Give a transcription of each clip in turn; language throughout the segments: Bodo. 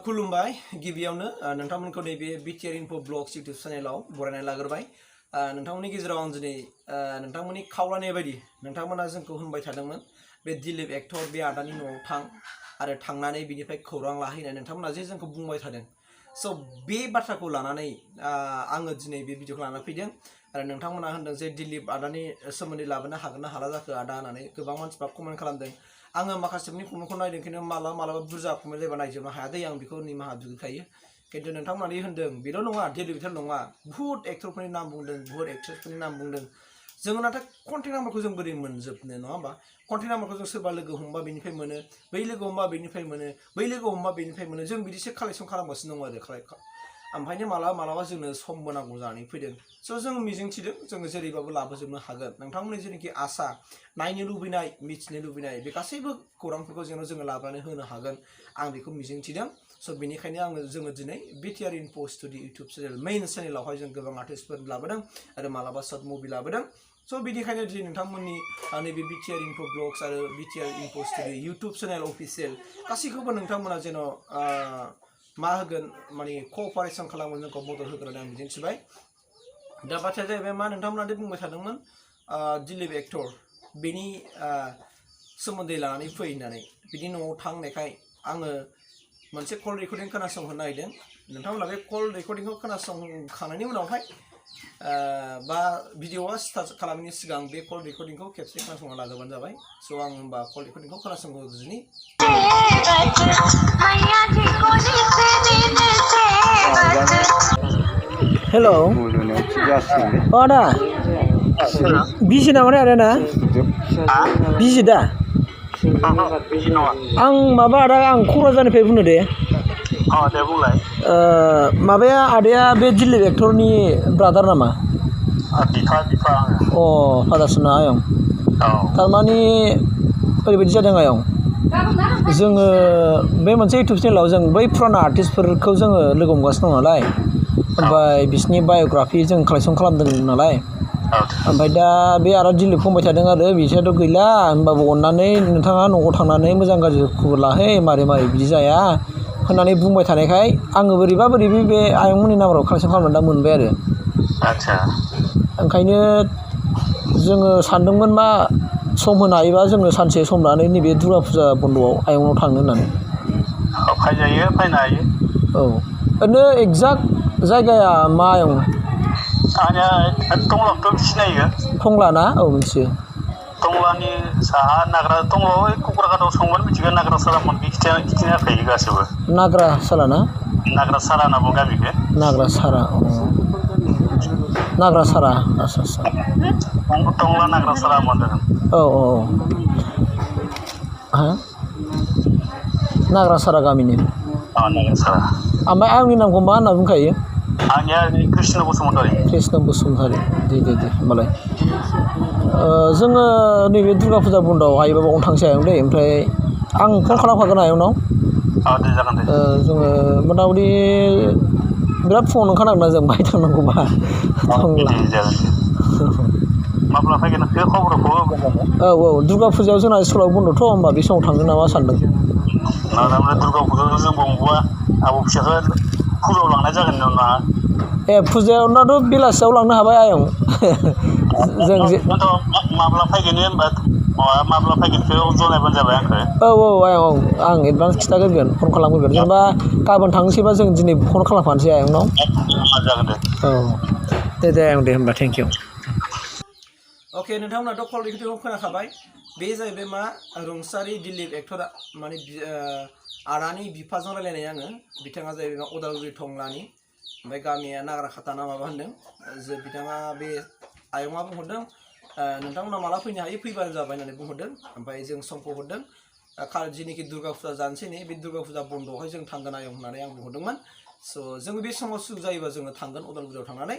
खुलुमबाय गिबियावनो नोंथांमोनखौ नैबे Btr Info Vlogs YouTube चेनेलाव बरायनाय लाग्रोबाय नोंथांमोननि गेजेराव आं दिनै नोंथांमोननि खावलायनाय बायदि नोंथांमोना जोंखौ होनबाय थादोंमोन बे दिलीप एक्टर बे आदानि न'आव थां आरो थांनानै बिनिफ्राय खौरां लाहैनाय नोंथांमोना जे जोंखौ बुंबाय थादों सो बे बाथ्राखौ लानानै आङो दिनै बे भिडिअखौ लाना फैदों आरो नोंथांमोना होनदों जे दिलीप आदानि सोमोन्दै लाबोनो हागोन ना हाला जाखो आदा होननानै गोबां मानसिफ्रा कमेन्ट खालामदों आङो माखासेनि कमेन्टखौ नायदों खिन्थु मालाबा बुरजा कमेन्ट जायोबा नायजोबनो हाया दै आं बेखौ निमाहा बिखायो खिन्थु नोंथांमोना होनदों बेल' नङा दिलीपल' नङा बुहुत एक्टरफोरनि नाम बुंदों बुहुत एक्ट्रेसफोरनि नाम बुंदों जोङो नाथाय कन्टेक्ट नाम्बारखौ जों बोरै मोनजोबनो नङा होमबा कन्टेक्ट नाम्बारखौ जों सोरबा लोगो हमबा बेनिफ्राय मोनो बै लोगो हमबा बेनिफ्राय मोनो बै लोगो हमबा बेनिफ्राय मोनो जों बिदिसो कालेक्सन खालामगासिनो दङ आरो ओमफ्रायनो मालाबा जोंनो समबो नांगौ जानानै फैदों स' जों मिजिंथिदों जोङो जेरैबाबो लाबोजोबनो हागोन नोंथांमोननि जेनाखि आसा नायनो लुबैनाय मिथिनो लुबैनाय बे गासैबो खौरांफोरखौ जोङो लाबोनानै होनो हागोन आं बेखौ मिजिंथिदों स' बेनिखायनो जोङो दिनै Btr Info Studio YouTube channel main चेनेलावहाय जों गोबां आर्टिस्टफोर लाबोदों आरो मालाबा सर्ट मुभि लाबोदों स' बेनिखायनो दिनै नोंथांमोननि नैबे Btr Info Vlogs आरो Btr Info Studio YouTube channel official गासैखौबो नोंथांमोना जेन' मा होगोन माने क'अपारेसन खालामगोन जोंखौ मदद होगोन होननानै आं मिजिंथिबाय दा बाथ्राया जाहैबाय मा नोंथांमोना बुंबाय थादोंमोन दिलीप एक्टर बेनि सोमोन्दै लानानै फै होननानै बिदि न'आव थांनायखाय आङो मोनसे कल रेकर्डिं खोनासंहोनो नागिरदों नोंथांमोना बे कल रेकर्डिंखौ खोनासंखांनायनि उनावहाय बा भिडिअआ स्टार्ट खालामनायनि सिगां बे कल रेकर्डिंखौ खेबसे खोनासंना लाग्रोबानो जाबाय स' आं होमबा कल रेकर्डिंखौ खोनासंहोदिनि हेल' आदा बिजि नामा आदा ना बिजि दा आं माबा आदा आं क'क्राझारनिफ्राय बुंनो दे दे बुंलाय माबाया आदाया बे दिलीप एक्टरनि ब्रादार नामा बिफा अ फादारसोना आयं थारमानि ओरैबायदि जादों आयं जोङो बे मोनसे इउटुब चेनेलाव जों बै फुराना आर्टिस्टफोरखौ जोङो लोगो हमगासिनो दं नालाय ओमफ्राय बिसोरनि बाय'ग्राफि जों कालेक्सन खालामदों नालाय ओमफ्राय दा बे आरो दिलीप फंबाय थादों आरो बिसोरथ' गैला होनबाबो अननानै नोंथाङा न'आव थांनानै मोजां गाज्रि खबर लाहै मारै बिदि जाया होननानै बुंबाय थानायखाय आङो बोरैबा बे आयंमोननि नाम्बाराव कालेक्सन खालामनानै दा मोनबाय आरो आच्छा ओंखायनो जोङो सानदोंमोन मा सम होनो हायोबा जोङो सानसे सम लानानै नैबे दुर्गा फुजा बन्द'आव आयंनाव थांनो होननानै फैजायो फैनो हायो औ ओरैनो एक्जाक्ट जायगाया मा आयं आंनिया टंलाखौथ' सिनायो टंला ना औ मिथियो टंलानि साहा नाग्रा टंलायाव क'क्राझाराव संबानो मिथिगोन नाग्रा साला मोनखि खिथिना होखायो गासैबो नाग्रा साला ना नाग्रा सारा होनना बुङो गामिखौ नाग्रा सारा नाग्रा सारा आच्छा टंला नाग्रा सारा मोनदों औ नाग्रा सारा गामिनि नाग्रा सारा ओमफ्राय आंनि नामखौ मा होनना बुंखायो आंनिया कृष्ण बसुमतारी दे होमबालाय जोङो नैबे दुर्गा फुजा बन्द'आव हायोबा बावनो थांसै आयं दे ओमफ्राय आं फन खालामखागोन आयंनाव दे जागोन दे जोङो मथामथि बिराद फुङावनो ओंखारनांगोन जों बाहाय थांनांगौबा माब्ला फैगोन खबरखौ औ दुर्गा फुजायाव जोंना स्कुलाव बन्द'थ' होमबा बे समाव थांगोन नामा सानदों दुर्गा फुजायाव जों बबावबा आबौ फिसाखौ फुजायाव लांनाय जागोन नामा ए फुजायावनाथ' बेलासियाव लांनो हाबाय आयं जों माब्ला फैगोन होनबा माब्ला फैगोनखौ जनायबानो जाबाय आंखौ औ आयं आं एडभान्स खिथाग्रोगोन फन खालामग्रोगोन जेनेबा गाबोन थांनोसैबा जों दिनै फन खालामखानोसै आयंनाव जागोन दे औ दे आयं दे होमबा थेंक इउ अके नोंथांमोनाथ' कल रेकर्डिंखौ खोनाखाबाय बे जाहैबाय मा रुंसारि दिलीप एक्टरा माने आदानि बिफाजों रायलायनाय आङो बिथाङा जाहैबाय उदालगुरि टंलानि ओमफ्राय गामिया नाग्राखाता ना माबा होनदों जे बिथाङा बे आयंआ बुंहरदों नोंथांमोना माला फैनो हायो फैबानो जाबाय होननानै बुंहरदों ओमफ्राय जों समखौ हरदों जेनिखि दुर्गा फुजा जानोसै नै बे दुर्गा फुजा बन्द'आवहाय जों थांगोन आयं होननानै आं बुंहरदोंमोन स' जोङो बे समाव सुख जायोबा जोङो थांगोन उदालगुरियाव थांनानै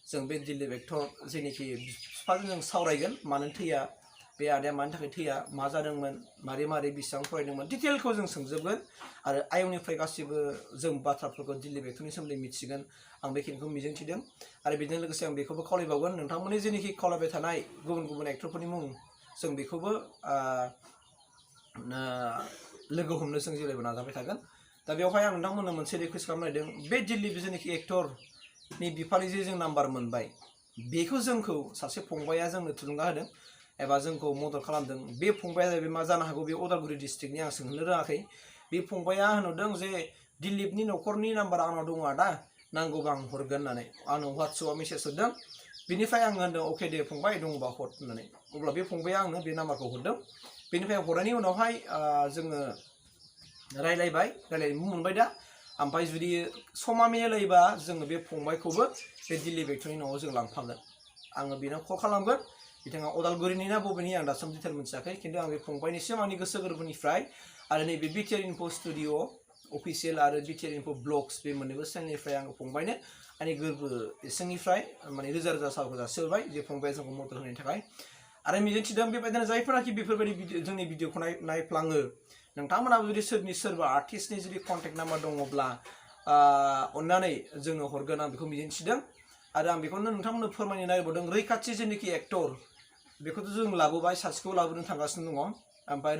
जों बे दिलीप एक्टर जेनिखि बिफाजों जों सावरायगोन मानो थैया बे आदाया मानि थाखाय थैया मा जादोंमोन मारै बेसेबां फरायदोंमोन डिटेलखौ जों सोंजोबगोन आरो आयंनिफ्राय गासिबो जों बाथ्राफोरखौ दिलीप एक्टरनि सोमोन्दै मिथिगोन आं बेखिनिखौ मिजिंथिदों आरो बेजों लोगोसे आं बेखौबो खावलायबावगोन नोंथांमोननि जेनिखि खावलायबाय थानाय गुबुन एक्टरफोरनि मुं जों बेखौबो लोगो हमनो जों जेब्लायबो नाजाबाय थागोन दा बेवहाय आं नोंथांमोननो मोनसे रिकुवेस्ट खालामनो नागिरदों बे दिलीप जेनाखि एक्टरनि बिफानि जे जों नाम्बार मोनबाय बेखौ जोंखौ सासे फंबाया जोंनो थुलुंगा होदों एबा जोंखौ मदद खालामदों बे फंबाया जाहैबाय मा जानो हागौ बे उदालगुरि डिस्ट्रिक्टनि आं सोंनो रोङाखै बे फंबाया होनहरदों जे दिलीपनि न'खरनि नाम्बार आंनाव दङ आदा नांगौबा आं हरगोन होननानै आंनो WhatsAppआव मेसेज हरदों बेनिफ्राय आं होनदों अके दे फंबाय दङबा हर होननानै अब्ला बे फंबाया आंनो बे नाम्बारखौ हरदों बेनिफ्राय हरनायनि उनावहाय जोङो रायलायनो मोनबाय दा ओमफ्राय जुदि समा मिलायोबा जोङो बे फंबायखौबो बे दिलीप एक्टरनि न'आव जों लांफागोन आङो बेनाव कल खालामगोन बिथाङा उदालगुरिनि ना बबेनि आं दासिम डिटेल मोनथियाखै खिन्थु आं बे फंबायनिसिम आंनि गोसो गोरबोनिफ्राय आरो नैबे BTR इनफो स्टुडिअ अफिसियेल आरो BTR इनफो ब्लग्स बे मोननैबो चेनेलनिफ्राय आङो फंबायनो आंनि गोरबो इसिंनिफ्राय माने रोजा रोजा साबायखर जासिहरबाय जे फंबाया जोंखौ मदद होनायनि थाखाय आरो मिजिंथिदों बेबायदिनो जायफोराखि बेफोरबायदि जोंनि भिडिअखौ नायफ्लाङो नोंथांमोनाबो जुदि सोरबा आर्टिस्टनि जुदि कन्टेक्ट नाम्बार दङब्ला अन्नानै जोंनो हरगोन आं बेखौ मिजिंथिदों आरो आं बेखौनो नोंथांमोननो फोरमायनो नागिरबावदों रैखाथि जेनाखि एक्टर बेखौथ' जों लाबोबाय सासेखौ लाबोनो थांगासिनो दङ ओमफ्राय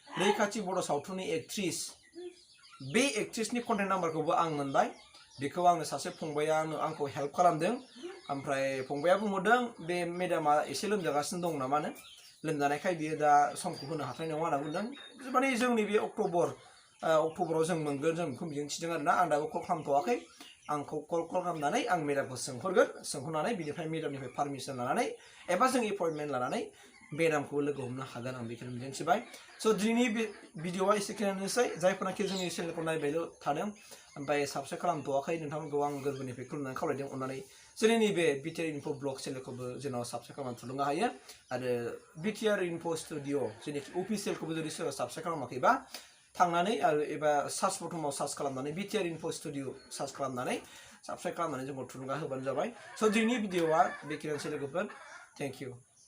रैखाथि बर' सावथुननि एक्ट्रिस बे एक्ट्रिसनि कन्टेक्ट नाम्बारखौबो आं मोनबाय बेखौ आंनो सासे फंबाया आंखौ हेल्प खालामदों ओमफ्राय फंबाया बुंहरदों बे मेडामा एसे लोमजागासिनो दं नामानो लोमजानायखाय बियो दा समखौ होनो हाथाय नङा होनना बुंदों माने जोंनि बे अक्ट'बराव जों मोनगोन जों बेखौ मिजिंथिदों आरोना आं दाबो कल खालामथ'वाखै आंखौ कल खालामनानै आं मेडामखौ सोंहरनानै बिनिफ्राय मेडामनिफ्राय पारमिसन लानानै एबा जों एपइन्टमेन्ट लानानै मेडामखौ लोगो हमनो हागोन आं बेखौनो मिजिंथिबाय स' दिनैनि बे भिडिअआ एसेखिनियानोसै जायफोरनाखि जोंनि चेनेलखौ नायबायल' थादों ओमफ्राय साबस्क्राइब खालामथ'वाखै नोंथांमोनखौ आं गोरबोनिफ्राय खुलुमनानै खावलायदों अननानै जोंनि नैबे BTR इनफो ब्लग चेनेलखौबो जोंनाव साबस्क्राइब खालामनानै थुलुंगा हायो आरो BTR इनफो स्टुडिअ जेनेखि अफिसियेलखौबो जुदि सोरबा साबस्क्राइब खालामाखैबा थांनानै आरो एबा सार्च बटनाव सार्च खालामनानै BTR इनफो स्टुडिअ सार्च खालामनानै साबस्क्राइब खालामनानै जोंखौ थुलुंगा होबानो जाबाय स' दिनैनि भिडिअआ बेखिनियानोसै लोगोफोर थेंक इउ